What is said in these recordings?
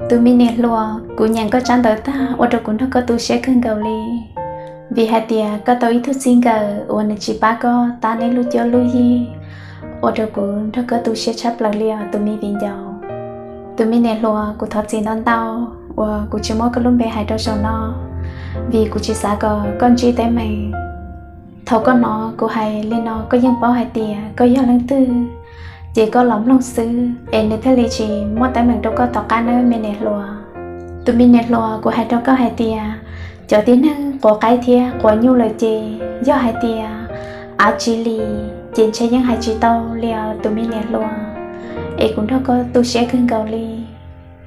Tus me niam hluas, kuv nyeem koj tsab ntawv tag ua rau kuv nrog koj tu siab kawg nkaus li, vim hais tias koj tau ib tug txij nkawm uas nws tsis pab koj tab neb lub cuab lub yig, ua rau kuv nrog koj tu siab tshaj plaws li os tus me viv ncaus. Tus me niam hluas, kuv thov txim ntau ntau uas kuv tsis muab koj lub npe hais rau saum no, vim kuv tsis xav kom koj ntsib teeb meem. Thaum koj hnov kuv hais li no koj yeej paub hais tias koj yog leej twg, ces koj los mloog xwb es nws thiaj li tsis muaj teeb meem rau koj tom qab nawb me niam hluas. Tus me niam hluas, kuv hais rau koj hais tias cov tib neeg quav qaib thiab quav nyuj lawm ces yog hais tias av tsis li ces ntshe yeej hais tsis tau li os tus me niam hluas, es kuv nrog koj tu siab kawg nkaus li.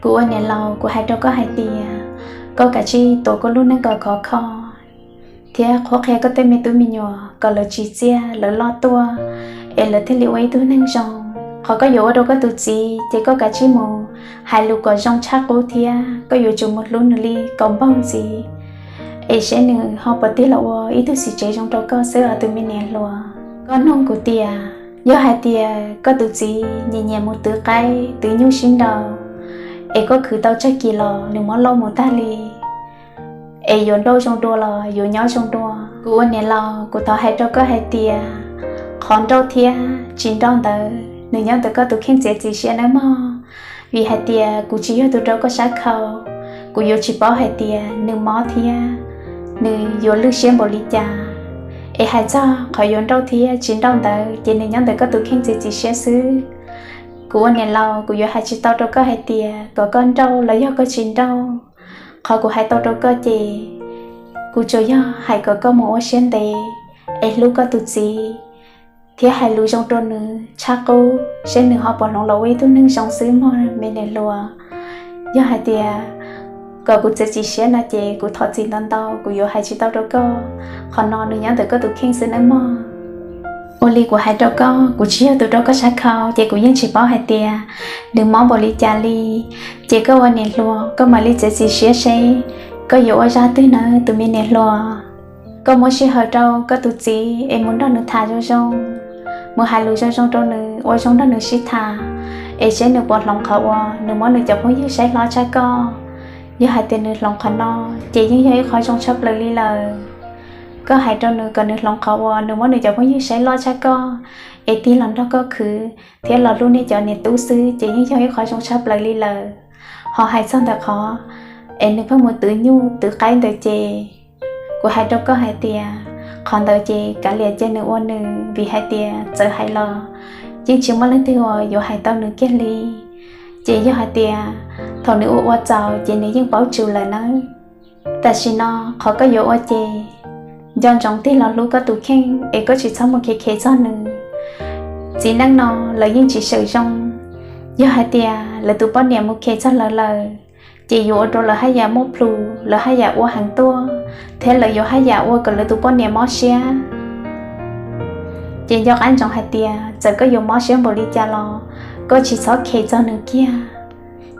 Kuv ua niam laus kuv hais rau koj hais tias koj kav tsij tuav koj lub neej kom khov kho thiab qhuab qhia koj tej me tub me nyuam kom lawv tsis txiaj lawv loj tuaj, es lawv thiaj li ua ib tug neeg zoo. Qhov koj yuav ua rau koj tus txiv ces koj kav tsij mus hais lus kom zoo tshaj qub thiab koj yuav tsum mus hlub nws li kom npaug ntxiv, es seb nws ho puas tig los ua ib tug txiv tsev zoo rau koj xwb os tus me niam hluas. Koj nug kuv tias yog hais tias koj tus txiv nyiam nyiam mus twv qaib twv nyuj sib nraus, es koj khwv tau tsawg kis los nws muab lauj mus tag li, es yuav nrauj zoo dua los yuav nyob zoo dua? Kuv ua niam laus kuv thov hais rau koj hais tias qhov nrauj thiab tsis nrauj ntawd nws nyob ntawm koj tus kheej txiav txim siab nawb mog. Vim hais tias kuv tsis yog tus rau koj sab khau, kuv yuav tsis paub hais tias nws mob thiab nws yuav lwj siab npaum li cas. Es hais txog qhov yuav nrauj thiab tsis nrauj ntawd ces nws nyob ntawm koj tus kheej txiav txim siab xwb. Kuv ua niam laus kuv yuav hais tsis tau rau koj hais tias kom koj nrauj los yog koj tsis nrauj. Qhov kuv hais tau rau koj ces kuv tsuas yog hais kom koj mus ua siab ntev es hlub koj tus txiv thiab hais lus zoo rau nws tshaj qub seb nws ho puas hloov los ua ib tug neeg zoo xwb mog me niam hluas. Yog hais tias kom kuv txiav txim siab no ces kuv thov txim ntau ntau, kuv yuav hais tsis tau rau koj. Qhov no nws nyob ntawm koj tus kheej xwb nawb mog. Ua li kuv hais rau koj, kuv tsis yog tus rau koj sab khau ces kuv yeej tsis paub hais tias nws mob npaum li cas li. Ces koj ua niam hluas koj mam li txiav txim siab seb koj yuav ua zaj twg nawb tus me niam hluas. Koj muab sij hawm rau koj tus txiv es mus nrog nws tham zoo zoo, mus hais lus zoo zoo rau nws, ua zoo nrog nws sib tham, es seb nws puas hloov qhov uas nws muab nws cov phooj ywg saib hlob tshaj koj. Yog hais tias nws hloov qhov no ces yeej yog ib qho zoo tshaj plaws li lawm. Koj hais rau nws kom nws hloov qhov uas nws muab nws cov phooj ywg saib loj tshaj koj es tig los nrog koj khwv thiab los hlub nej cov niam tub xwb ces yeej yog ib qho zoo tshaj plaws li lawm. Ho hais txog ntawm qhov es nws pheej mus twv nyuj twv qaib ntawd ces kuv hais rau koj hais tias qhov ntawd ces kav liam cia nws ua nws, vim hais tias txawm hais los yeej tsis muaj leej twg uas yuav hais tau nws kiag li. Ces yog hais tias thaum nws ua ua txaus ces nws yeej paub tsum lawm nawb. Tam sim no qhov koj yuav ua ces nco ntsoov tig los hlub koj tus kheej es koj tsis txhob mus khev khev txog nws. Txiv neej no lawv yeej tsis sawm zoo. Yog hais tias lawv tus poj niam mus khev txog lawv lawm ces yuav ua rau lawv haj yam muaj plhus, lawv haj yam ua heev tuaj, thiab lawv yuav haj yam ua kom lawv tus poj niam mob siab. Ces nco qab ntsoov hais tias txawm koj yuav mob siab npaum li cas los koj tsis txhob khev txog nws kiag.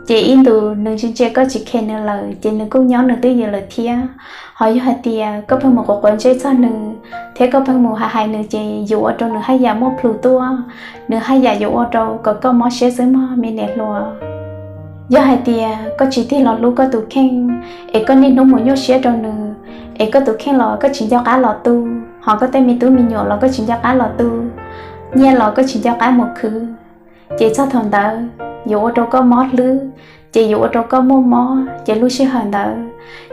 Ces ib ntus nws ntsia ntsia koj tsis khev nws lawm ces nws kuj nyob nws twj ywm lawm thiab. Ho yog hais tias koj pheej mus quav quav ntsej txog nws thiab koj pheej mus hais hais nws ces yuav ua rau nws haj yam muaj plhus tuaj, nws haj yam yuav ua rau kom koj mob siab xwb mog me niam hluas. Yog hais tias koj tsis tig los hlub koj tus kheej es koj niaj hnub mus nyuaj siab rau nws, es koj tus kheej los koj tsis nco qab los tu, ho koj tej me tub me nyuam los koj tsis nco qab los tu, nyiaj los koj tsis nco qab mus khwv, ces txog thaum ntawd yuav ua rau koj mob hlwb, ces yuav ua rau koj muaj mob, ces lub sij hawm ntawd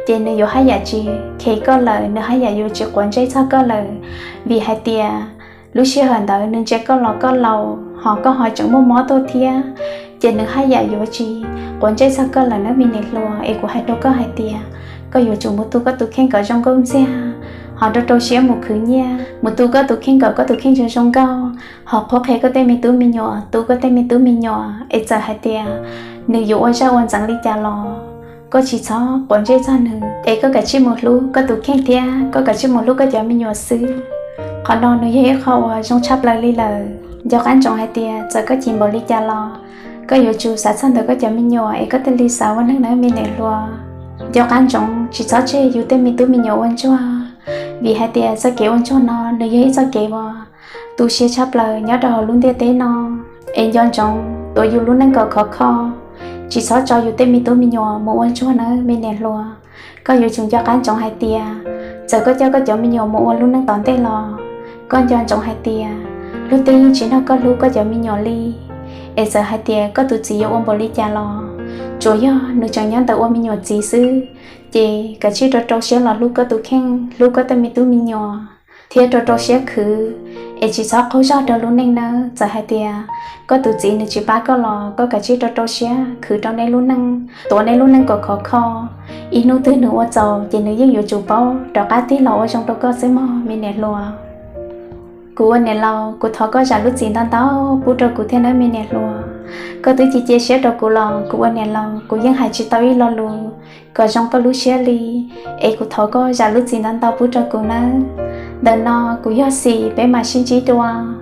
ces nws yuav haj yam tsis khev koj lawm, nws haj yam yuav tsis quav ntsej txog koj lawm. Vim hais tias lub sij hawm ntawd nws ntsia koj los koj laus ho koj ho tseem muaj mob tuaj thiab, ces nws haj yam yuav tsis quav ntsej txog koj lawm nawb me niam hluas. Es kuv hais rau koj hais tias koj yuav tsum mus tu koj tus kheej kom zoo nkauj ntxiag, ho rau rau siab mus khwv nyiaj, mus tu koj tus kheej kom koj tus kheej zoo zoo nkauj, ho qhuab qhia koj tej me tub me nyuam, tu koj tej me tub me nyuam. Es txawm hais tias nws yuav ua zaj ua ntxeev li cas los koj tsis txhob quav ntsej txog nws, es koj kav tsij mus hlub koj tus kheej thiab koj kav tsij mus hlub koj cov me nyuam xwb. Qhov no nws yog ib qho uas zoo tshaj plaws li lawm. Nco qab ntsoov hais tias txawm koj chim npaum li cas los koj yuav tsum xav txog ntawm koj cov me nyuam es koj thiaj li xav ua neeg nawb me niam hluas. Nco qab ntsoov tsis txhob tseg yus tej me tub me nyuam ua ntsuag, vim hais tias txoj kev ua ntsuag no nws yog ib txoj kev uas tu siab tshaj plaws nyob rau hauv lub ntiaj teb no. Es nco ntsoov tuav yus lub neej kom khov kho, tsis txhob tso yus tej me tub me nyuam mus ua ntsuag nawb me niam hluas. Koj yuav tsum nco qab ntsoov hais tias, txawm koj coj koj cov me nyuam mus ua lub neej tom ntej los, koj nco ntsoov hais tias, luag tej yeej tsis nrog koj hlub koj cov me nyuam li. Es txawm hais tias koj tus txiv yuav ua npaum li cas los, tsuas yog nws tseem nyob ntawm ua me nyuam txiv xwb, ces kav tsij rau rau siab los hlub koj tus kheej, hlub koj tej me tub me nyuam, thiab rau rau siab khwv, es tsis txhob qaug zog rau lub neej nawb. Txawm hais tias koj tus txiv nws tsis pab koj los koj kav tsij rau rau siab khwv rau nej lub neej, tuav nej lub neej kom khov kho. Ib hnub twg nws ua txaus ces nws yeej yuav tsum paub rov qab tig los ua zoo rau koj xwb mog me niam hluas. Kuv ua niam laus, kuv thov koj zam lub txim ntau ntau pub rau kuv thiab nawb me niam hluas. Koj twb cia cia siab rau kuv los kuv ua niam laus kuv yeej hais tsis tau ib lo lus kom zoo koj lub siab li. Es kuv thov koj zam lub txim ntau ntau pub rau kuv nawb. Ntawm no kuv yog Xis, peb mam sib ntsib dua.